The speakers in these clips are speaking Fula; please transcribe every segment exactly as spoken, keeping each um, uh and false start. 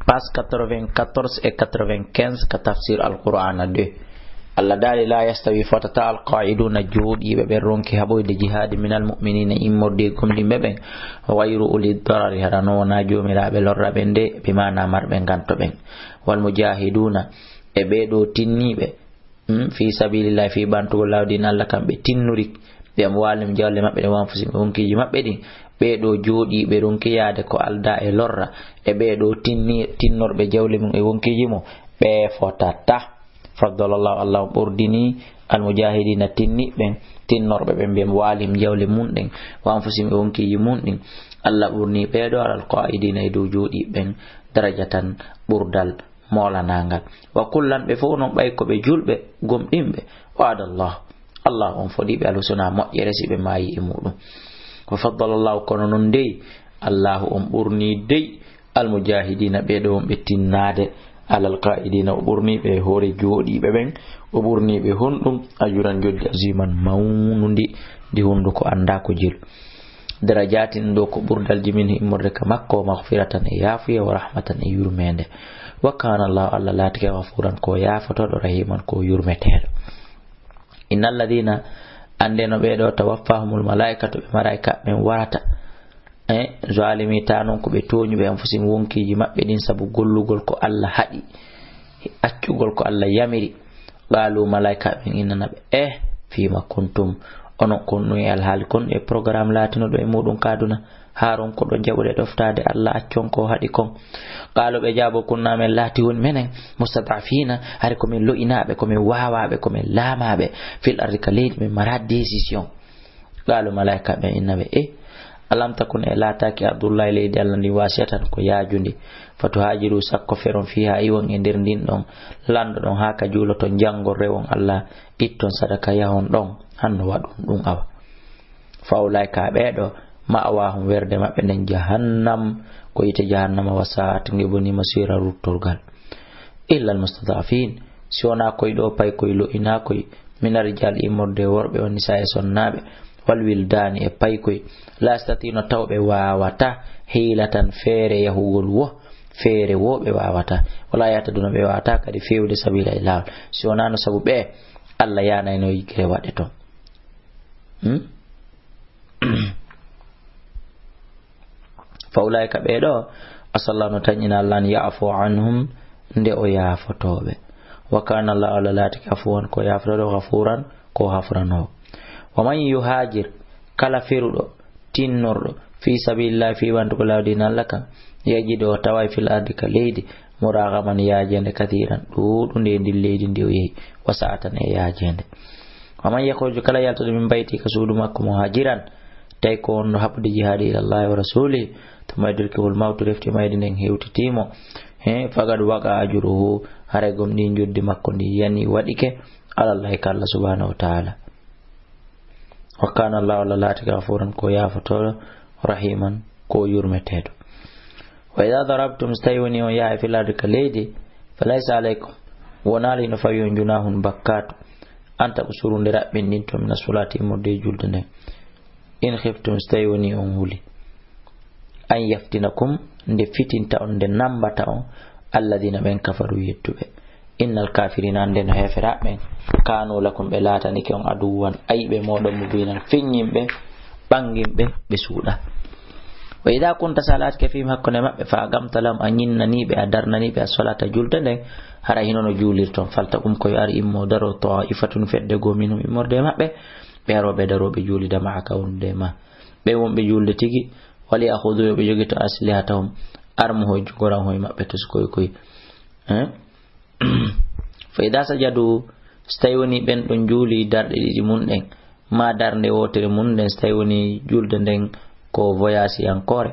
page quatre-vingt-quatorze et quatre-vingt-quinze ka Tafsir Al-Qur'ana deux. Allah daali: "La yastawi fotata alqa'iduna jooɗiiɓe ɓe ronki haɓoyde jihaadi minal mu'minina immorde e gomɗinɓe ɓen, ghayru uli darari harano wona joomiraaɓe lorra ɓen de, bi maana marɓe nganto ɓen, wal mujahiduna e ɓee ɗoo tinniiɓe, mm, fi sabilillahi, fi ɓantugol laawi diina Allah kan ɓe tinnori, bi amwalihim jawle maɓɓe ɗen, wa anfusihim e wonkiiji maɓɓe ɗin, ɓee ɗoo jooɗiiɓe ronki yaade ko aldaa e lorra, e ɓee ɗoo tinni-, tinnorɓe jawle mum e wonkiiji mum, ɓee fotata." Faddalallahu, Allah on ɓurdini almujahidina tinniiɓe ɓen, tinnorɓe ɓen, bi amwalihim jawle mum ɗen, wa anfusihim e wonkiiji mum ɗin. Allah ɓurni ɓee ɗoo alal qa'idina e dow jooɗiiɓe ɓen darajatan ɓurdal moolanaangal. Wa kullan ɓe fof noon ɓay ko ɓe julɓe, gomɗinɓe. Wa'adallah. Allah on fodiiɓe alhusna moƴƴere si ɓe maayi e muɗum. Wa faddalallahu kono noon dey, Allahu on ɓurni dey almujahidina ɓee ɗoo wonɓe tinnaade, alal qa'idina o ɓurni ɓe e hoore jooɗiiɓe ɓen, o ɓurni ɓe honɗum? Ajuran joddi aziman mawnundi ndi hunnduko anndaa ko jelu. Darajaatin ɗoo ko ɓurdalji min immorde ka makko, maghfiratan e yaafuye, wa rahmatan e yurmeende. Wa kana Allahu Allah laatike ghafuran ko yaafotooɗo, rahiman ko yurmeteeɗo. Innal ladina, annde no ɓee ɗoo, tawaffahumul malaikatu ɓe malaika ɓen warata, e zalimi ta noon ko ɓe tooñuɓe anfusihim wonkiiji maɓɓe ɗin sabu gollugol ko Allah haɗi, accugol ko Allah yamiri. Qaalu, malaika ɓen innana ɓe, eh, fima kuntum, onon kon ɗum e alhaali kon e programme laatinoɗo e muɗum ka aduna, haaron ko ɗo jaɓuɗe ɗoftaade Allah accon ko haɗi kon. Qaalu ɓe jaabo kunna men laati woni menen mustadafina, hari ko men lo'inaaɓe, ko men waawaaɓe, ko men laamaaɓe, fil ardi ka leydi men mara décision. Qaalu malaika ɓen inna ɓe, eh, alam takun e laataaki ardullahi leydi Allah ndi wasiyatan ko yaajundi, fatuhajiru sakko feron fiha iwon e nder ndin ɗon, lanndo ɗon haa ka juuloton janngol rewon Allah, itton sadaka yahon ɗon, hanno waɗun ɗum awa. Fa ulaika ɓee ɗoo, ma'wahum werde maɓɓe nden jahannam, ko yiite jahannama wa sa'at nge boni masira ruttorgal. Illa almustadafin, si wonaa koy ɗoo pay koy lo'inaa koy, mina rijal immorde e worɓe on nisa e sonnaaɓe, wal wildaani e pay koy, la yastatina taw ɓe waawata, hiilatan feere yahugol wo, feere wo ɓe waawata, wala yahtaduna ɓe waawata kadi feewde sabila e laawol, si wonaa no sabu ɓe Allah yaanayno yiggere waɗe ton. Hmm? Fa ulaika ɓee ɗoo, asallahu no tañina Allah an ya'fu anhum nde o yaafotooɓe. Wa kana Allah Allah laatike afuwan ko yaafotooɗo, ghafuran ko hafranoowo. Wa man yuhajir kala feruɗo tinnorɗo fi sabilillahi fi ɓantugo laawi diina Allah kan, yajid o taway fil ardi ka leydi muragaman yaajeende kathiran ɗuuɗunde e ndin leydi ndi o yehi, wa sa'atan e yaajeende. Wa man yakhruju kala yaltuɗo min bayti ka suudu makko muhajiran tawi ko on no haɓude jihaadi ila Allahi wa rasuli, thumma yudrikuhul mawtu refti mayde nden hewtitiimo, he faqad waqa ajruhu haray gom ɗin joddi makko ndi yani waɗike ala Allahi ka Allah subhanahu wa ta'ala. Wa kana Allahu Allah laatike ghafuran ko yaafotooɗo, rahiman ko yurmeteeɗo. Wa idha darabtum so tawi woni on yaha fil ardi ka leydi, fa laysa alaykum wonaali no fawi on junahun bakkaatu, an taqsuru nde raɓɓinɗinto min as-salati immorde e julde nden. In khiftum so tawi woni on huli an yaftinakum nde fitinta on nde nambata on alladhina ɓen kafaru yettuɓe. Innal kafirina annde no heeferaaɓe ɓen kanu lakum ɓe laatanike on aduwan ayɓe mooɗon mubinan feññinɓe ɓanginɓe ɓe suuɗa. Wa idha kunta sa laatike fihim hakkunde maɓɓe fa aqamta lahum a ñinnaniɓe a darnaniɓe a solata julde nden hara hino no juulirton falta um koye ari immo daro ta'ifatun fedde goo minhum immorde e maɓɓe ɓe arooɓe darooɓe juulida ma'aka wondude e ma ɓe wonɓe juulde tigi wali akhudu yo ɓe jogito aslihatahum armuhoy jogoranhoy maɓɓe toskoy koy. Fa idha sajadu so tawi woni ɓen ɗon juuli darɗe ɗiɗi mum ɗen ma darnde wootere mum nden so tawi woni julde nden ko voyasiyankoore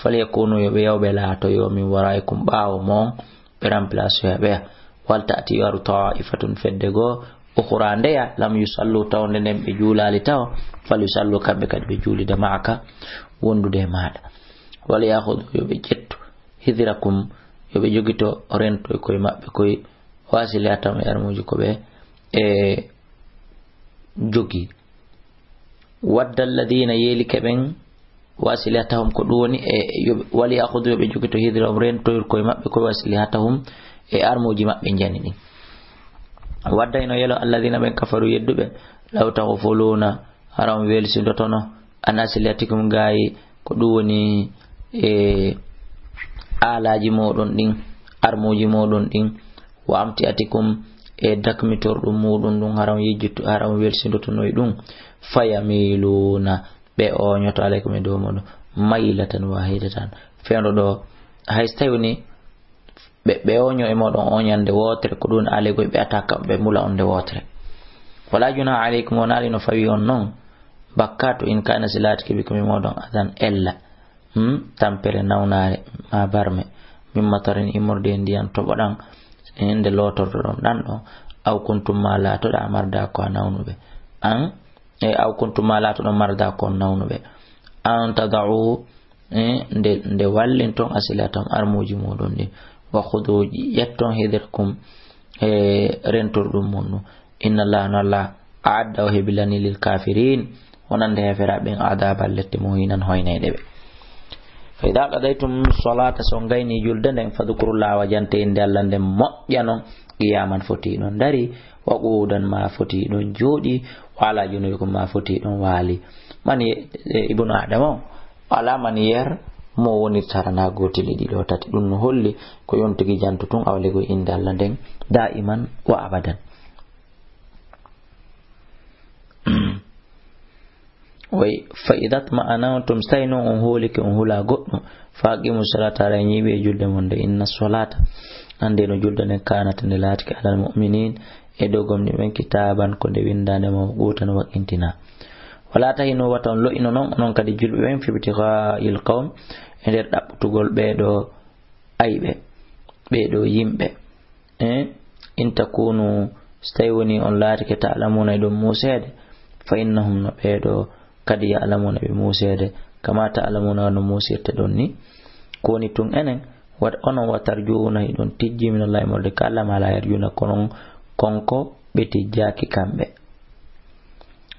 falyakunu yo ɓe yaw ɓe laato yo min waraikum ɓaawo mon ɓe remplace ya ɓeya wal ta'ti yo aru ta'ifatun fedde goo ukhra ndeya lam yusallu tawnde nden ɓe juulaali taw fal yusallu kamɓe kadi ɓe juulida ma'aka wondude e maaɗa wal ya'khudhu yo ɓe ƴettu hidhrakum yo ɓe jogito rento e koye maɓɓe koye wasili atam e armuji ko ɓe e jogi wadda alladhina yeelike ɓen Wa aslihatahum, ko ɗum woni e yo ɓe, wal ya'khudhu, yo ɓe jogito hidrahum, rentoyir koye maɓɓe, koye wa aslihatahum, e armuuji maɓɓe njani ɗin. Wadda hino yelo alladhina, ɓen kafaru, yedduɓe, law taghfuluna, hara on welsindotono, an aslihatikum, gaay ko ɗum woni e aalaaji mooɗon ɗin, armuuji mooɗon ɗin, wa amtiatikum, e dakmitorɗum muuɗum ɗum, hara on yejjittu, hara on welsindotono e ɗum, fayamiluna, ɓe ooñoto, alaykum, e dow mooɗon, maylatan wahidatan. Fewndo ɗo, hay so tawi woni ɓe, ɓe ooño e mooɗon ooñande wootere, ko ɗum alaykum, ɓe ata kam, ɓe mula on nde wootere. Wala junaha alaykum, wonaali no fawi on non, bakkatu, in kana, si laatike, bikum, e mooɗon, adan, ella, hmm, tampere, nawnaare, ma barme, min matarin, immorde e ndiyan toɓoɗan, e nde lootortoɗon ɗan ɗo, aw kuntum, ma laatoɗa, marda, ko a nawnuɓe, an, e aw kuntum, ma laatoɗon, marda, ko on nawnuɓe, an tada'u, e nde, nde wallinton, aslihatakum, armuuji muuɗum ɗin, wa khudhu, ƴetton, hidrakum, e rentorɗum mun ɗum, inna Allaha, no Allah, a'adda, o hebilani, lil kafirin, wonande heeferaaɓe ɓen, adaban, lette, muhinan, hoynayɗe ɓe. Fa idha qadaytum salata, so on gayni julde nden, fadhkurullaha, wajante innde Allah nden moƴƴa non, qiyaman, foti ɗon dari, wa qu'udan, ma foti ɗon jooɗi, wa ala junubikum, ma foti ɗon waali. Man ye-, e, ibnu Adama o, ala man yer mo woni tarana gootili ɗiɗo tati. Ɗum no holli ko yontigi janto tun, awle go innde Allah nden, da'iman wa abadan. Way, fa idha tma'anantum, so tawi noon on hoolike, on hula goɗɗo, fa aqimu salata, ara ñiiɓe e julde mon nde, inna salata, annde no julde nden, kanat, nde laatike, alal mu'minin, e dow gomɗinɓe ɓen, kitaban, ko nde windaande, mawqutan, waqintina. Wala tahinu, wata on lo'ino noon, onon kadi julɓe ɓen, fi ibtigha'il qawm, e nder ɗaɓɓutugol ɓee ɗo ayɓe, ɓee ɗo yimɓe. Eh, in takunu, so tawi woni on laatike, ta'lamuna, hiɗon muuseede, fa innahum, no ɓee ɗo, kadi ya'lamuna, ɓe muuseede, kama ta'lamuna, no muusirte ɗon ni. Ko woni tun enen, wat-, onon, wa tarjuna, hiɗon tijji, minallahi, morde ka Allah, ma la yarjuna, kono kon ko ɓe tijjaaki kamɓe.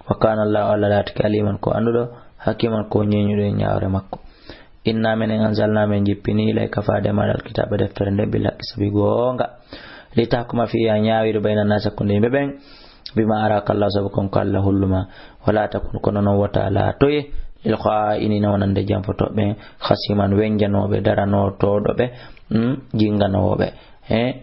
Wa kana Allahu, Allah laatike, aliman, ko annduɗo, hakiman, ko ñeeñuɗo e ñaawre makko. Inna, menen, anzalna, men jippini, ilayka, faade maaɗa, alkitaba, deftere nde, bil haqqi, sabi goonga. Li tahkuma fihi, a ñaawira, bayna nnaasi, hakkunde yimɓe ɓen, bima araka Allah, sabu kon ko Allah holluma. Wala takun, kono non wota laatoye, lil kha'inina, wonande janfotooɓe ɓen, khasiman, wenjanooɓe, daranotooɗo ɓe, mm, jinganoowo ɓe. Eh,